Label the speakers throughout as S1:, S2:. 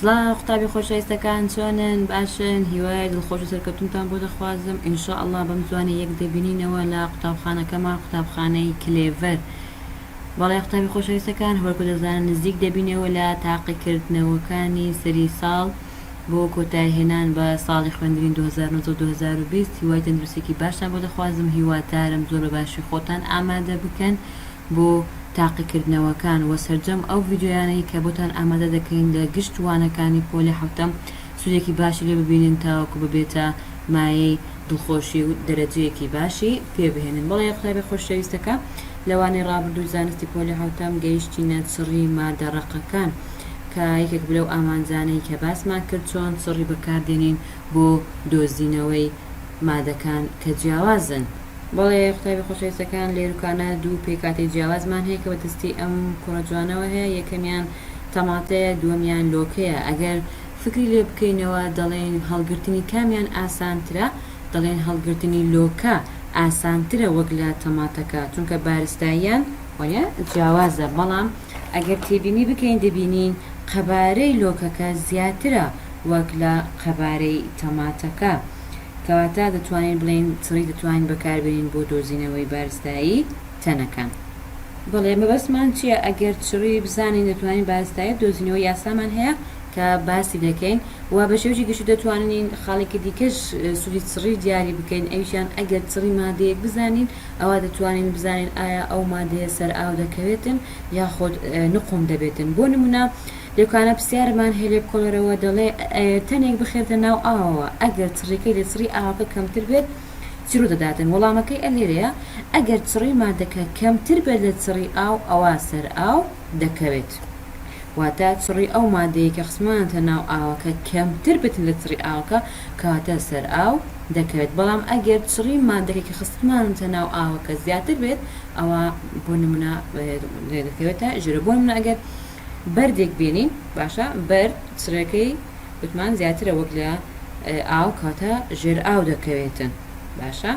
S1: سڵاو قوتابی خۆشەویستەکان چۆنن باشن هیوای دڵخۆش و سەرکەوتنتان بۆ دەخوازم ان شاء اللە بەم زوانە یەک دەبینینەوە لە قوتابخانەکەمان قوتابخانەی کلێڤەر بەڵێ قوتابی خۆشەویستەکان هەروەکو دەزانن نزیک دەبینەوە لە تاقیکردنەوەکانی سەری ساڵ بۆ کۆتایی هێنان بە ساڵی خوێندنی 2019 2020 هیوای تەندروستێکی باشتان بۆ دەخوازم هیوادارم زۆر بە باشی خۆتان ئامادە بکەن بۆ تاقیکردنەوەکان وە سەرجەم ئەو ڤیدیۆیانەی کە بۆتان ئامادە دەکەین لە گشت وانەکانی پۆلی حەوتەم سوودێکی باشی لێ ببینن تاوەکو ببێتە مایەی دڵخۆشی و دەرەجەیەکی باشی پێ بهێنن بەڵێ قوتابی خۆشەویستەکە لە وانەی ڕابردووی زانستی پۆلی حەوتەم گەیشتینە چڕی مادە ڕەقەکان کە یەکێک بوو لەو ئامانجانەی کە باسمان کرد چۆن چڕی بەکاردێنین بۆ دۆزینەوەی مادەکان کە جیاوازن. بەڵێ قوتابی خۆشەویستەکان لێروکانە دوو پێکهاتەی جیاوازمان هەیە کە بە دەستی ئەم کوڕە جوانەوە هەیە یەکەمیان تەماتەیە دووەمیان لۆکەیە ئەگەر فکری لێ بکەینەوە دەڵێین هەڵگرتنی کامیان ئاسانترە دەڵێن هەڵگرتنی لۆکە ئاسانترە وەک لە تەماتەکە چونکە بارستاییان وانیە جیاوازە بەڵام ئەگەر تێبینی بکەین دەبینین قەبارەی لۆکەکە زیاترە وەک لە قەبارەی تەماتەکە. کەواتە دەتوانین بڵێین چڕی دەتوانین بەکاربێنین بۆ دۆزینەوەی بارستایی تەنەکان. بەڵێ مەبەستمان چییە ئەگەر چڕی بزانین دەتوانین بارستایی بدۆزینەوە یاسامان هەیە کە باسی دەکەین و بە شێوەیەکی گشتی دەتوانین خاڵێکی دیکەش سوودی چڕی دیاری بکەین ئەویشیان ئەگەر چڕی مادەیەک بزانین ئەوا دەتوانین بزانین ئایا ئەو مادەیە سەر ئاو دەکەوێتن یاخود نقوم دەبێتن بۆ نمونە لێکانە پرسیارمان هەیە لێبکۆڵەرەوە دەڵێ تەنێک بخرێتە ناو ئاوەوە ئەگەر چڕیەکەی لە چڕی ئاوەکە کەمتر بێت چی ڕوودەداتن وەڵامەکەی ئە لێرەیە ئەگەر چڕی مادەکە کەمتر بێت لە چڕی ئاو ئەوا سەر ئاو دەکەوێت واتە چڕی ئەو مادەیە کە خستمانەتە ناو ئاوەکە کەمتر بێت لە چڕی ئاوەکە کەواتە سەر ئاو دەکەوێت بەڵام ئەگەر چڕی مادەکە کە خستمانەتە ناو ئاوەکە زیاتر بێت ئەوا بۆ نمونە دەکەوێتە ژێرەوە بۆ نمونە ئەگەر بەردێک بێنین باشە بەرد چڕەکەی وتمان زیاترە وەک لە ئاو کاتە ژێر ئاو دەکەوێتن باشە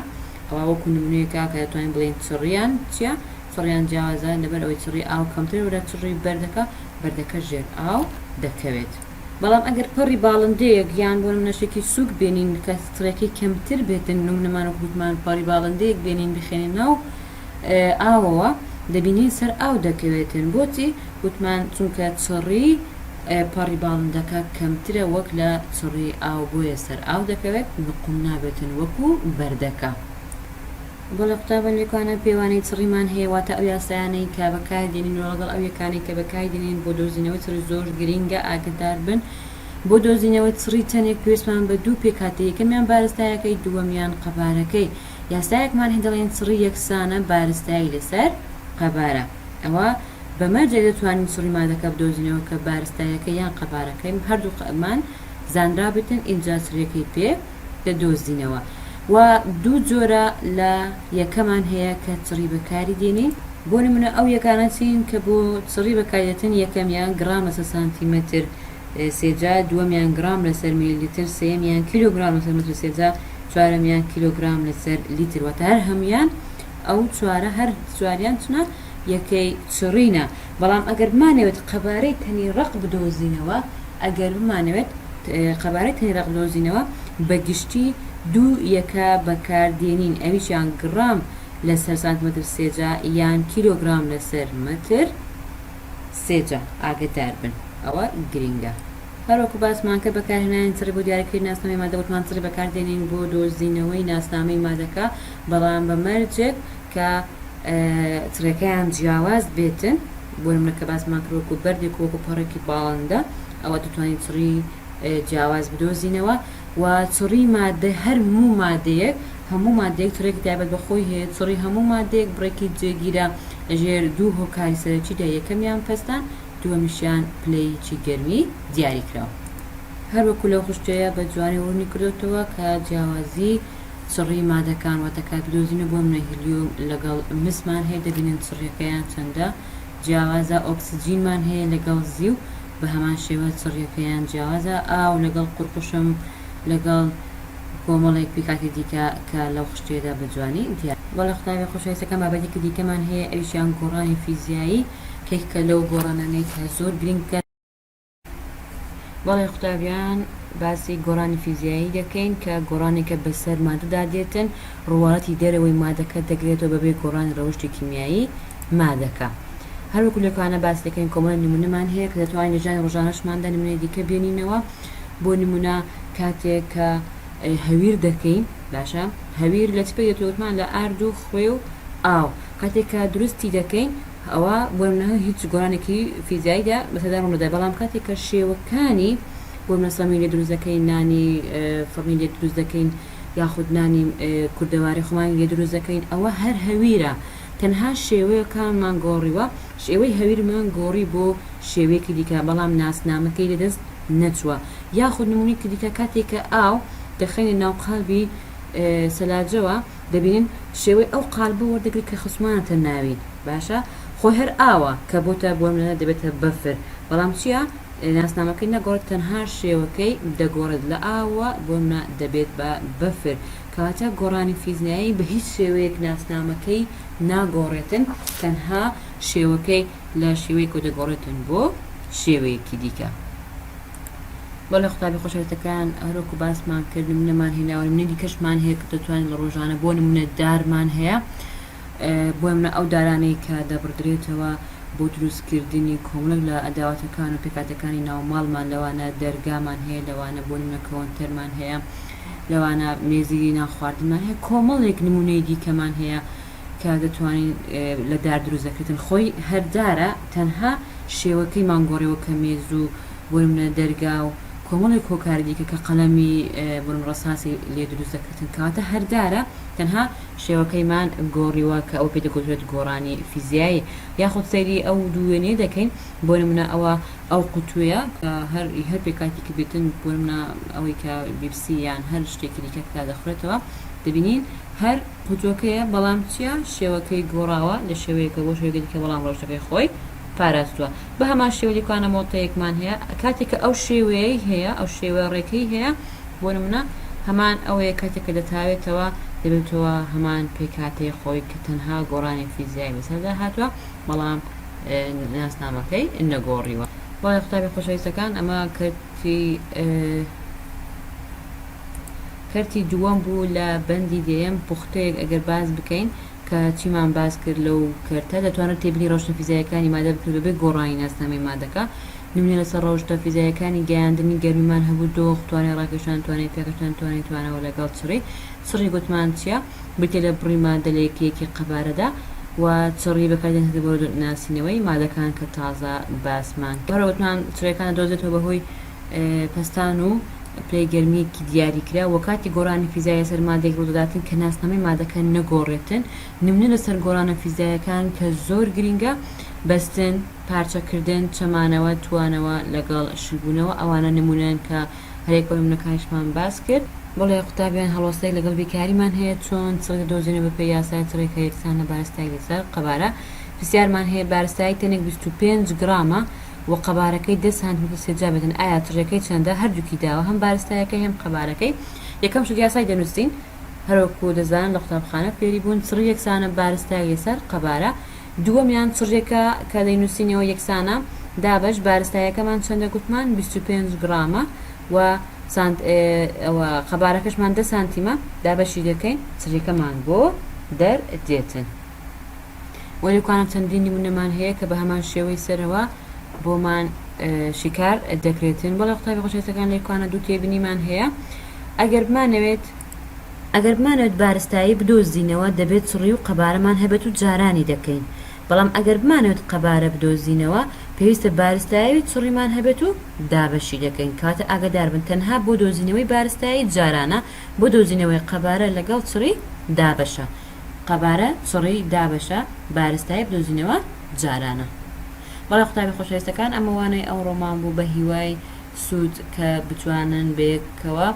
S1: ئەوە وەکو نمونەیەکە کە دەتوانین بڵێین چڕیان چییە چڕیان جیاوازە لەبەر ئەوەی چڕی ئاو کەمترە لە چڕی بەردەکە بەردەکە ژێر ئاو دەکەوێت بەڵام ئەگەر پەڕی باڵندەیەک یان بۆ نمونە شتێکی سوک بێنین کە چڕەکەی کەمتر بێتن نمونەمان وەک وتمان پەڕی باڵندەیەک بێنین بخێنین ناو ئاوەوە دەبینین سەر ئاو دەکەوێتن بۆچی وتمان چونکە چڕی پەڕی باڵندەکە کەمترە وەک لە چڕی ئاو بۆیە سەر ئاو دەکەوێت نقوم نابێتن وەکو بەردەکە. بەڵێ قوتابان لێکانە پێوانەی چڕیمان هەیە واتە ئەو یاسایانەی کە بەکاری دێنین و ڵەگەڵ ئەو یەکانەی کە بەکاری دێنین بۆ دۆزینەوەی چڕی زۆر گرینگە ئاگەدار بن بۆ دۆزینەوەی چڕی تەنێک پێویستمان بە دوو پێکهاتە یەکەمیان بارستایەکەی دووەمیان قەبارەکەی یاسایەکمان هەیە دەڵێن چڕی یەکسانە بارستایی لەسەر قەبارە ئەوە بە مەرجێک دەتوانین چڕی مادەکە بدۆزینەوە کە بارستایەکە یان قەبارەکەی هەردوومان زانرابێتن ئینجا چڕیەکەی پێ دەدۆزینەوە و دوو جۆرە لە یەکەمان هەیە کە چڕی بەکاری دێنین بۆ نمونە ئەو یەکانە چین کە بۆ چڕی بەکاردێتن یەکەمیان گڕام لەسەر سانتیمەتر سێجا، دووەمیان گڕام لەسەر میلیلیتر، سێیەمیان کیلۆگرام لەسەر مەتر سێجا، چوارەمیان کیلۆگرام لەسەر لیتر، واتە هەر هەموویان ئەو چوارە هەر چواریان چنە یەکەی چڕینە، بەڵام ئەگەر بمانەوێت قەبارەی تەنی ڕەق بدۆزینەوە ئەگەر بمانەوێت قەبارەی تەنی ڕەق بدۆزینەوە بە گشتی دوو یەکە بەکار دێنین ئەویشیان گڕام لەسەر سانتیمەتر سێجا یان کیلۆگرام لەسەر مەتر سێجا ئاگەدار بن ئەوە گرینگە. هەروەکو باسمان کرد بەکارهێنانی چڕی بۆ دیاریکردنی ناسنامەی مادە وتمان چڕی بەکاردێنین بۆ دۆزینەوەی ناسنامەی مادەکە بەڵام بە مەرجێک کە چڕیەکەیان جیاواز بێتن بۆ نمونە کە باسمان کرد وەکو بەردێک و وەکو پەڕێکی باڵندە ئەوە دەتوانین چڕی جیاواز بدۆزینەوە و چڕی مادە هەر موو مادەیەک هەموو مادەیەک چڕێکی تایبەت بە خۆی هەیە چڕی هەموو مادەیەک بڕێکی جێگیرە لەژێر دوو هۆکاری سەرەکیدا یەکەمیان پەستان دووەمیشیان پلەیەکی گەرمی دیاریکراو. هەروەکو لەو خشتەیە بە جوانی ڕوونی کردۆتەوە کە جیاوازی چڕی مادەکان واتە کات بدۆزینەوە بۆ نمونە هیلیۆم لەگەڵ مسمان هەیە دەبینن چڕیەکەیان چەندە جیاوازە ئۆکسجینمان هەیە لەگەڵ زیو بە هەمان شێوە چڕیەکەیان جیاوازە ئاو لەگەڵ قورقوشم لەگەڵ کۆمەڵێک پێکهاتەی دیکە کە لەو خشتەیەدا بە جوانی دیارە. بەڵێ قوتابیە خۆشەویستەکان بابەتێکی دیکەمان هەیە ئەویشیان گۆڕانی فیزیایی کە یەکێکە لەو گۆڕانانەی کە زۆر گرنگە. بەڵێ قوتابیان باسی گۆڕانی فیزیایی دەکەین کە گۆڕانێکە بەسەر مادەدا دێتن ڕواڵەتی دەرەوەی مادەکە دەگرێتەوە بەبێ گۆڕانی ڕەوشتی کیمیایی مادەکە. هەروەکو لەکانە باسی دەکەین کۆمەڵێک نمونەمان هەیە کە دەتوانین لە ژیانی ڕۆژانەشماندا نمونەی دیکە بێنینەوە بۆ نمونە کاتێک کە هەویر دەکەین باشە هەویر لە چ پێک دێت وتمان لە ئارد و خوێ و ئاو کاتێک کە دروستی دەکەین ئەوە بۆ نمونە هیچ گۆڕانێکی فیزیاییدا بەسەردا ڕوونەدات بەڵام کاتێک کە شێوەکانی بۆ نمونە سەموی لێ دروست دەکەین نانی فڕنی لێ دروست دەکەین یاخود نانی کوردەواری خۆمانی لێ دروست دەکەین ئەوە هەر هەویرە تەنها شێوەکانمان گۆڕیوە شێوەی هەویرمان گۆڕی بۆ شێوەیەکی دیکە بەڵام ناسنامەکەی لەدەست نەچووە یاخود نمونەیەکی دیکە کاتێک کە ئاو دەخەینە ناو قالبی سەلاجەوە دەبینین شێوەی ئەو قالبە وەردەگرێت کە خستومانەتە ناوی باشە خۆی هەر ئاوە کە بۆتە بۆ نمونە دەبێتە بەفر بەڵام چییە ناسنامەکەی نەگۆڕێت تەنها شێوەکەی دەگۆڕێت لە ئاوە بۆ نمونە دەبێت بە بەفر کەواتە گۆڕانی فیزیایی بە هیچ شێوەیەک ناسنامەکەی ناگۆڕێتن تەنها شێوەکەی لە شێوەیەکەوە دەگۆڕێتن بۆ شێوەیەکی دیکە. بەڵێ قوتابی خۆشەویستەکان هەروەکو باسمان کرد نمونەمان هێناوە نمونەی دیکەشمان هەیە کە دەتوانین لە ڕۆژانە بۆ نمونە دارمان هەیە بۆ نمونە ئەو دارانەی کە دەبڕدرێتەوە بۆ دروستکردنی کۆمەڵێک لە ئەداواتەکان و پێکهاتەکانی ناو ماڵمان لەوانە دەرگامان هەیە لەوانە بۆ نمونە کەوەنتەرمان هەیە لەوانە مێزی نان خواردنمان هەیە کۆمەڵێک نمونەی دیکەمان هەیە کە دەتوانین لە دار دروست دەکرێتن خۆی هەر دارە تەنها شێوەکەیمان گۆڕیوە کە مێز و بۆ نمونە دەرگا و کۆمەڵێک هۆکاری دیکە کە قەڵەمی بۆ نمونە ڕەساسی لێ دروست دەکرێتن کەواتە هەر دارە تەنها شێوەکەیمان گۆڕیوە کە ئەوە پێی دەگوترێت گۆڕانی فیزیایی یاخود سەیری ئەو دوو وێنەیە دەکەین بۆ نمونە ئەوە ئەو قوتوویە کە هەر هەر پێکهاتێکی بێتن بۆ نمونە ئەوەی کە بیپسی یان هەر شتێکی دیکە کە دەخورێتەوە دەبینین هەر قوتوەکەیە بەڵام چیە شێوەکەی گۆڕاوە لە شێوەیەکەوە بۆ شێوەیەکی دیکە بەڵام ڕەوشتەکەی خۆی پاراستوە بە هەمان شێوە لیکوانە مۆتەیەکمان هەیە کاتێک کە ئەو شێوەیەی هەیە ئەو شێوە ڕێکەی هەیە بۆ نمونە هەمان ئەوەیە کاتێک کە دەتاوێتەوە دەبێتەوە هەمان پێکهاتەی خۆی کە تەنها گۆڕانی فیزیایی بەسەردا هاتووە بەڵام ناسنامەکەی نەگۆڕیوە. بەڵێ قوتابی خۆشەویستەکان ئەمە کەرتی کەرتی دووەم بوو لە بەندی دەیەم پوختەیەک ئەگەر باس بکەین کە چیمان باس کرد لەو کەرتە دەتوانرێت تێبینی ڕەوشتە فیزیاییەکانی مادە بکرێت بەبێ گۆڕانی ناسنامەی مادەکە نمونە لەسەر ڕەوشتە فیزیاییەکانی گەیاندنی گەرمیمان هەبوو دۆخ توانای ڕاکێشان توانای پیاکێشان توانای توانەوە لەگەڵ چڕی چڕی گوتمان چییە بریتیە لە بڕی مادە لە یەکەیەکی قەبارەدا و چڕی بەکاردێنرێت بۆ ناسینەوەی مادەکان کە تازە باسمان کرد هەروەها گوتمان چڕیەکان دەدۆزێتەوە بەهۆی پەستان و پلەی گەرمییەکی دیاریکراو و کاتی گۆڕانی فیزیایی لەسەر مادەیەک ڕوودەداتن کە ناسنامەی مادەکە نەگۆڕێتن، نمونە لەسەر گۆڕانە فیزیایەکان کە زۆر گرینگە، بەستن، پارچەکردن، چەمانەوە، توانەوە لەگەڵ شلبوونەوە ئەوانە نمونەن کە هەریەکەو نمونەکانیشمان باس کرد. بەڵێ قوتابیان هەڵوەستەیەک لەگەڵ بیرکاریمان هەیە چۆن چڕی دەدۆزینەوە بەپێی یاسای چڕی کە یەکسانە بارستایەک لەسەر قەبارە پرسیارمان هەیە بارستایی تەنێک 25 گڕامە و قەبارەکەی دە سانتیمەتر سێجا بێتن ئایا چڕیەکەی چەندە هەردووکی داوە هەم بارستایەکەی هەم قەبارەکەی یەکەم شت یاسای دەنووسین هەروەکو دەزانن لە قوتابخانە فێری بوون چڕی یەکسانە بارستایەک لەسەر قەبارە دووەمیان چڕیەکە کە دەینووسینەوە یەکسانە دابەش بارستایەکەمان چەندە گوتمان 25 گرامە و سانت ئەوە قەبارەکەشمان دە سانتیمە دابەشی دەکەین چڕیەکەمان بۆ دەردێتن. وەلێکوانە چەندین نمونەمان هەیە کە بە هەمان شێوەی سەرەوە بۆمان شیکار دەکرێتن بەڵێ قوتابی خۆشەویستەکان لێکوانە دوو تێبینیمان هەیە ئەگەر بمانەوێت ئەگەر بمانەوێت بارستایی بدۆزینەوە دەبێت چڕی و قەبارەمان هەبێت و جارانی دەکەین بەڵام ئەگەر بمانەوێت قەبارە بدۆزینەوە پێویستە بارستایی و چڕیمان هەبێت و دابەشی دەکەین کەواتە ئاگادار بن تەنها بۆ دۆزینەوەی بارستایی جارانە بۆ دۆزینەوەی قەبارە لەگەڵ چڕی دابەشە قەبارە، چڕی، دابەشە، بارستایی بدۆزینەوە جارانە. بەڵێ قوتابی خۆشەویستەکان ئەمە وانەی ئەوڕۆمان بوو بە هیوای سوود کە بتوانن بەیەکەوە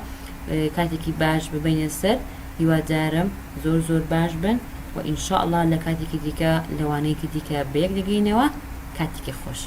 S1: کاتێکی باش ببەینە سەر هیوادارم زۆر زۆر باش بن و ان شاء اللە لە کاتێکی دیکە لە وانەیەکی دیکە بەیەک دەگەینەوە کاتێکی خۆش.